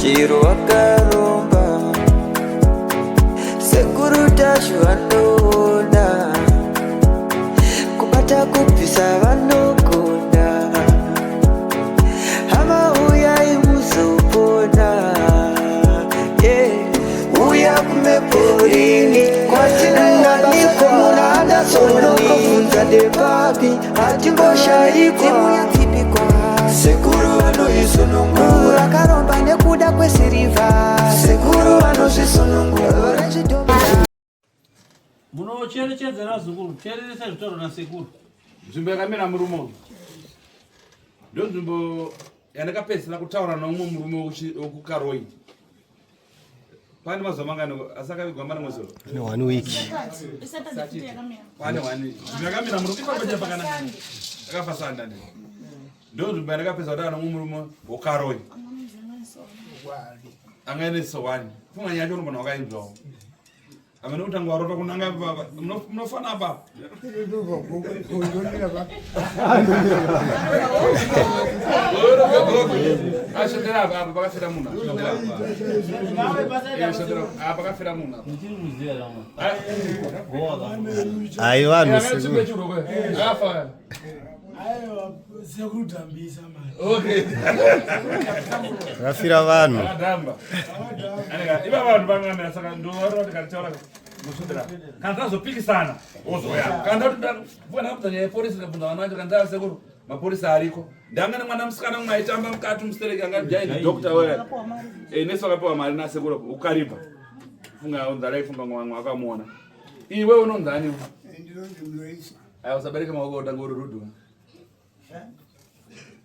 Chiro wakaromba. Sekuru Tashu vanoona. Kubata kubvisa vanogona. Hama uyai muzopona. Yeah. Uya kumeporini kwatinowanikwa muna Anderson ndepapi hatimboshaikwa. Sekuru vanoisunungura vakaromba nekuda kwesirivha. Sekuru vanozvisunungura. Munocherechedza razukuru, teereresa zvitaurwa nasekuru. Nzvimbo yakamira murume uyu ndo nzvimbo yandakapedzisira kutaura neumwe murume wekuKaroi. Pane mazuva mangani asi akavigwa mari mwezi uyu? Ne one week. Pane one week. Nzvimbo yakamira murume ipapo chaipo pakanaka. Akafa sanda ndi. Ndo nzvimbo yandakapedzisira kutaura neumwe murume wekuKaroi. Anga ine sowani. Funga nyaya yacho unogona wakainzwawo. Amene kutanga warota kunanga baba. Munofana baba. Ashandira apa apa pakafira munhu. Ashandira apa. Ashandira apa pakafira munhu apa. Muchiri kuziva ramwe. Ai vanhu sekuru. Afa. Aiwa, sekudhambisa mani. Okay. Vakafira vanhu. Akadhamba. Aneka iva vanhu vangana saka ndovarora ndikataura musundira. Kana tazopikisana wozoya. Kana ndakubvuna kubvunza nyaya yepolisi ndikabvunza vana vacho kana ndasekuru mapurisa ariko. Ndanga nemwana musikana mumwe aitamba mukati mustereki anga jaini doctor weya. Eh nesu akapiwa mari nasekuru ukaripa. Funga nzara ifunga vamwe vakamuona. Iwe unonzani? Ndinonzi Mloisa. Aya usabereke maoko utanga uri rudu.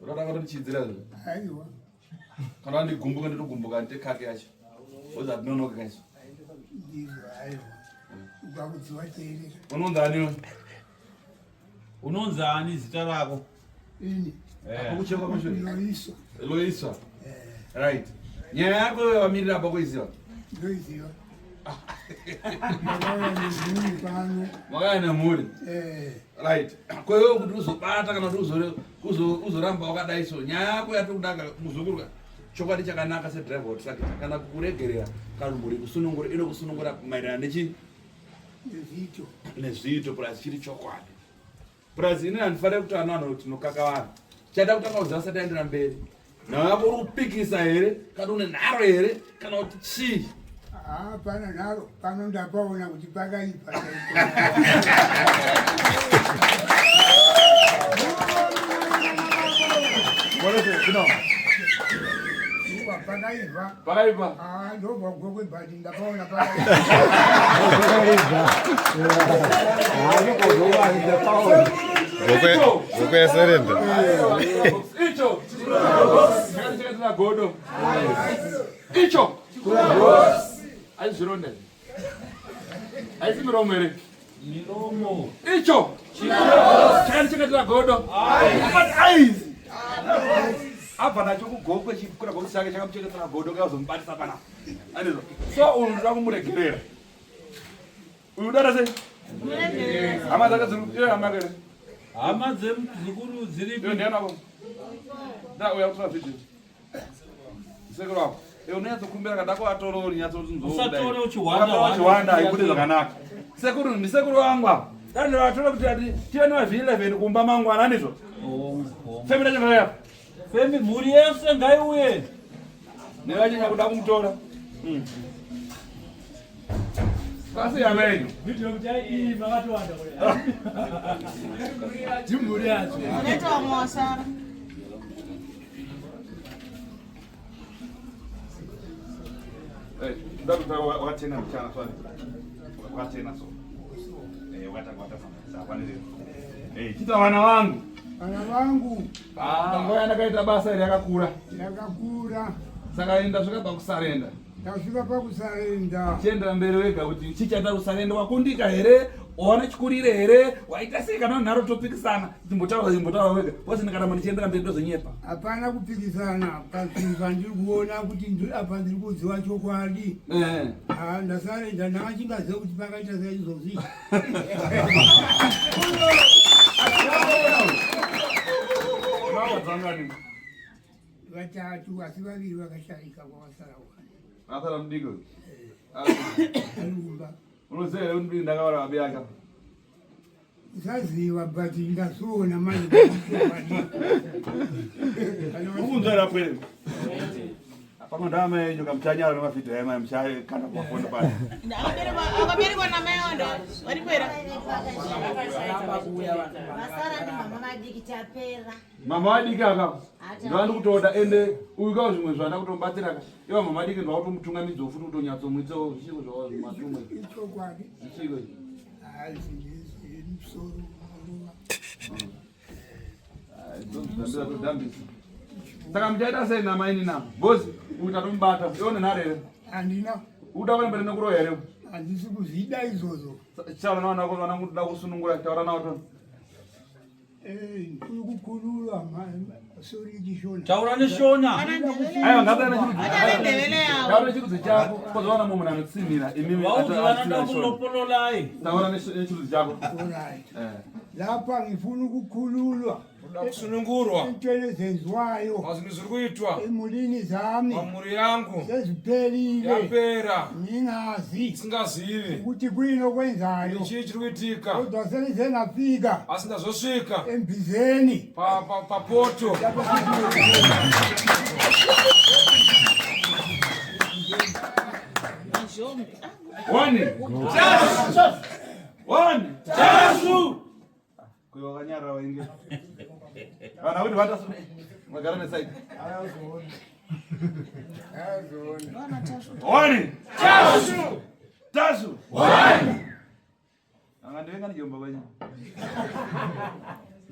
Unotanga kutochidzira zve. Aiwa. Kana wandigumbuka ndotogumbuka ndite kake yacho. Oza tinonoka kaiso. Ndizvo, aiwa. Ukakudziwa teerera. Unonzani iwe? Unonzi ani zita rako? Ini. Akuchekwa mashure. Loisa. Loisa. Right. Nyaya yako iwe wamirira apa kuiziva. Ndoiziva. Ndakauya nemhuri pano. Makaya nemhuri. Eh. Right. Kwa hiyo kuti uzobata kana kuti uzoramba wakadai so nyaya yako yatokudaka muzukuru chokwadi chakanaka sedriver wetractor kana kukuregerera kana mhuri kusunungura inokusunungura maererano nechi Nezviito. Nezviito plus chiri chokwadi. Plus ini handifaniri kuti ana vanhu tinokaka vanhu. Chaida kutanga kuziva asati aendera mberi. Nhau yako uri kupikisa here kana une nharo here kana kuti chii? Ah, pana nharo pano ndapaona kuti pakaipa. Iwa, pakaipa. Pakaipa. Ah, ndobva Gokwe but ndapaona pakaipa. Gokwe Gokwe yasurrender. Icho. Chakatira godo. Icho. Aizvironda. Haisi miromo here? Miromo. Icho. Chakandichengetera godo. But eyes. Abva nacho kuGokwe chikura box chake chakamuchengetera godo kazomubatisa panapa. Andizvo. So uyu ndoda kumuregerera. Uyu udada sei? Hama dzake dziri iyo hama yake. Hama dzemuzukuru dziripi? Iyo ndiani wako? Da uya kutora video. Sekuru wako. Iwe unonyatsokumbira kana ndakuvatora uri Usatore uchihwanda. Uchihwanda haibudi zvakanaka. Sekuru ndisekuru wangu ava. Dai ndivatora kuti ati tive nevavhi 11 kumba mangwana andizvo. Family yacho ngaiuye. Family mhuri yese ngaiuye. Nevanyanya kuda kumutora. Basi yamenyu. Video kuti iyi makatowanda kudai. Ndimhuri yacho. Unoita vamwe wasara. Eh, ndakuta wakatena mchana swani. Wakatena so. Eh, wakatanga watafana. Sawa ndio. Eh, chita vana vangu. Vana vangu. Ah, nguva yandakaita basa iri yakakura. Yakakura. Saka enda svika pakusurrender. Ndasvika pakusurrender. Chiendera mberi wega kuti chichaita kusurrender wakundika here? Waona chikurire here? Waita sei kana nharo topikisana? Chimbotaura chimbotaura wega. Because ndikaramba ndichiendera mberi ndozonyepa. Hapana kupikisana pazvinhu zvandiri kuona kuti apa ndiri kuziva chokwadi. Eh. Ah, ndasurrender ndanga chingaziva kuti pakaita saizvozvi. Mama dzangani. Vatatu asi vaviri vakashaika kwakasara one. Asara mudiki uyu. Arumba. Unoziva here kuti mudiki ndakaura babi yake? Usaziva but ndazoona manje. Ukunzwa here apwere? Pamwe ndama yenyu kamuchanyara nemavhidhiyo aya mai muchakanda kumafoni pano. Akaberekwa namai ondo varipo here? Vasara ndi mama vadiki tapera. Mama vadiki aka ndovandikutoda ende uyu kawo zvimwe zvanda kutomubatsira ka iva mama vadiki ndvakutomutungamidzawo futi kutonyatsomwitsawo zvichiko zvavo zvimatumwe Ichokwadi. zvichiko Hazi musoro unorova. Dhambisa. Saka muchaita sei namaini nama bhozi uyu tatomubata ione nhare here Handina uda kuenda mberi nekuroya here handisi kuzvida izvozvo. Taura navana vako vana kuda kusunungura taura navo toni Eh, kuri kukhululwa sorry chishona. Taura neshona. Aiwa ngataura nechirudzi Vane ndevele yavo. taura nechirudzi chako kozowana mumwe munhu anotsinhira imimi Vauzi vanoda atsina shona kulopololai. taura nechirudzi chako Alright. Eh. Lapha ngifuna ukukhululwa Kuda kusunungurwa entweni ezenziwayo pazvinhu zviri kuitwa emulini zami pamhuri yangu seziphelile yapera ngingazi isingazivi ukuthi kuyini okwenzayo chii chiri kuitika kodwa selize ngafika asi ndazosvika embizeni papoto lapho Mazhombe. One. One. Tasu. Kuyo wakanyarara wainge. Vana kuti vatasu vagara nesaidi. One. Tasu. Tasu. One. Anga ndivenga ndijomba kwenyu.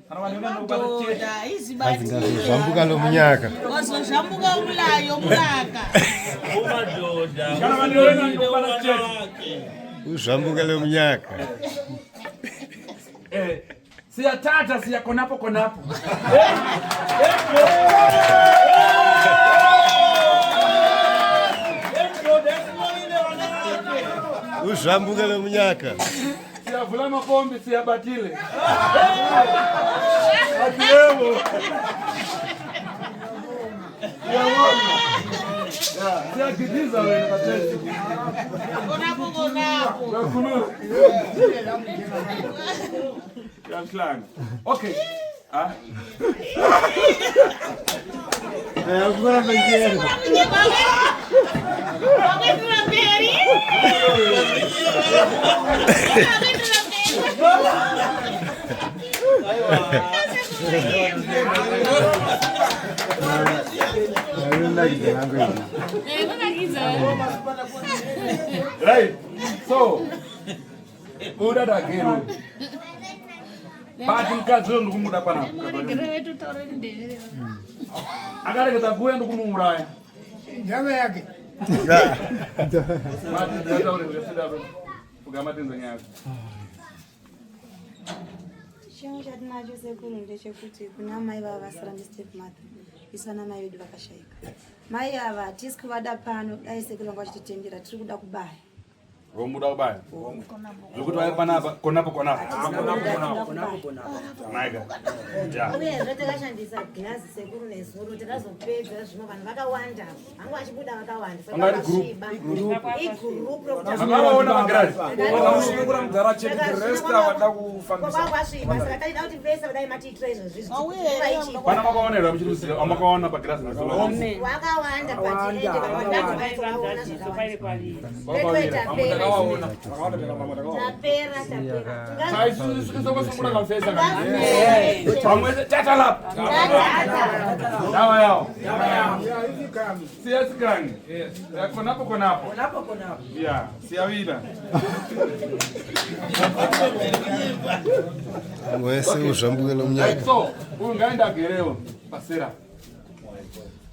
Kana vandivenga ndokubata chete. Madoda izibatile. Zvambuka lomunyaka. Wazozvambuka umlayo mukaka. Umadoda. Kana vandivenga ndokubata chete. Wake. Uzvambuka lomunyaka. Eh, siyathatha siya khonapho khonapho. Endoda esiloyile vana vake. Uzvambuka lomunyaka. Siyavula amapombi siyabatile. Athi yebo. Siyabonga. Ya, siyagidiza wena khathesi. Konapo konapo. Uyakhuluma. Uyahlanga. Okay. Ah. Wakwendura mberi. Wakwendura mberi. Right. So, uda dagero. But mukadzi uyo ndikumuda panapa. Akareketa kuuya ndikumuuraya. Ndava yake. Chimwe chatinacho sekuru ndechekuti kuna mai vava vasara nestep mother isu vana mai vedu vakashaika. Mai ava hatisi kuvada pano dai sekuru vanga vachititendera tiri kuda kubaya. Vomuda kubaya. Zvekuti vaya panapa konapo konapo. Tinoda kubaya. Maika. Ya. Uyezve takashandisa girazi sekuru nezuro takazopedza zvino vanhu vakawanda vangu vachibuda vakawanda saka Vanga vari group. vakasviba. Igroup rokuti Makavaona magirazi. Kusunungura mudhara chete the rest avada kufambisa kwasviba saka taida kuti vese vadai matiitira izvozvi Auye. Pana makaona here muchiruziva amakaona pagirazi nezuro. vakawanda patiende vakawanda Vamwe takawaona vakawanda vamwe takawaona tapera tapera Saisungura kamfesa kana. Pamwe tatalap. Dawa yao. Siyasikani. Ya konapo konapo. Konapo konapo. Ya, siyawina. Wese uzvambuka Right, lomunyaka. so uyu ngaenda agerewo pasera.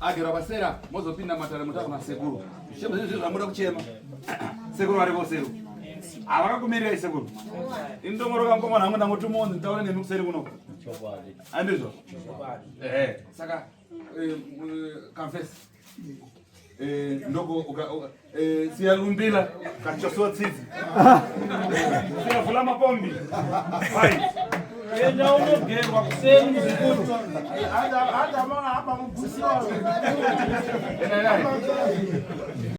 Agera pasera mozopinda matare mutava nasekuru. Zvichema zvinhu zvamuda kuchema. Sekuru varipo seru. Havakakumirirai sekuru. Indomoroka mukomana hangu ndangotumawo nditaure nemi kuseri kuno. Handizvo? Ehe. Saka confess. Ndoko siyalumbila kachosoa tsitsi. Siyavula mapombi. Fine. Enda unogerwa kuseni muzukuru.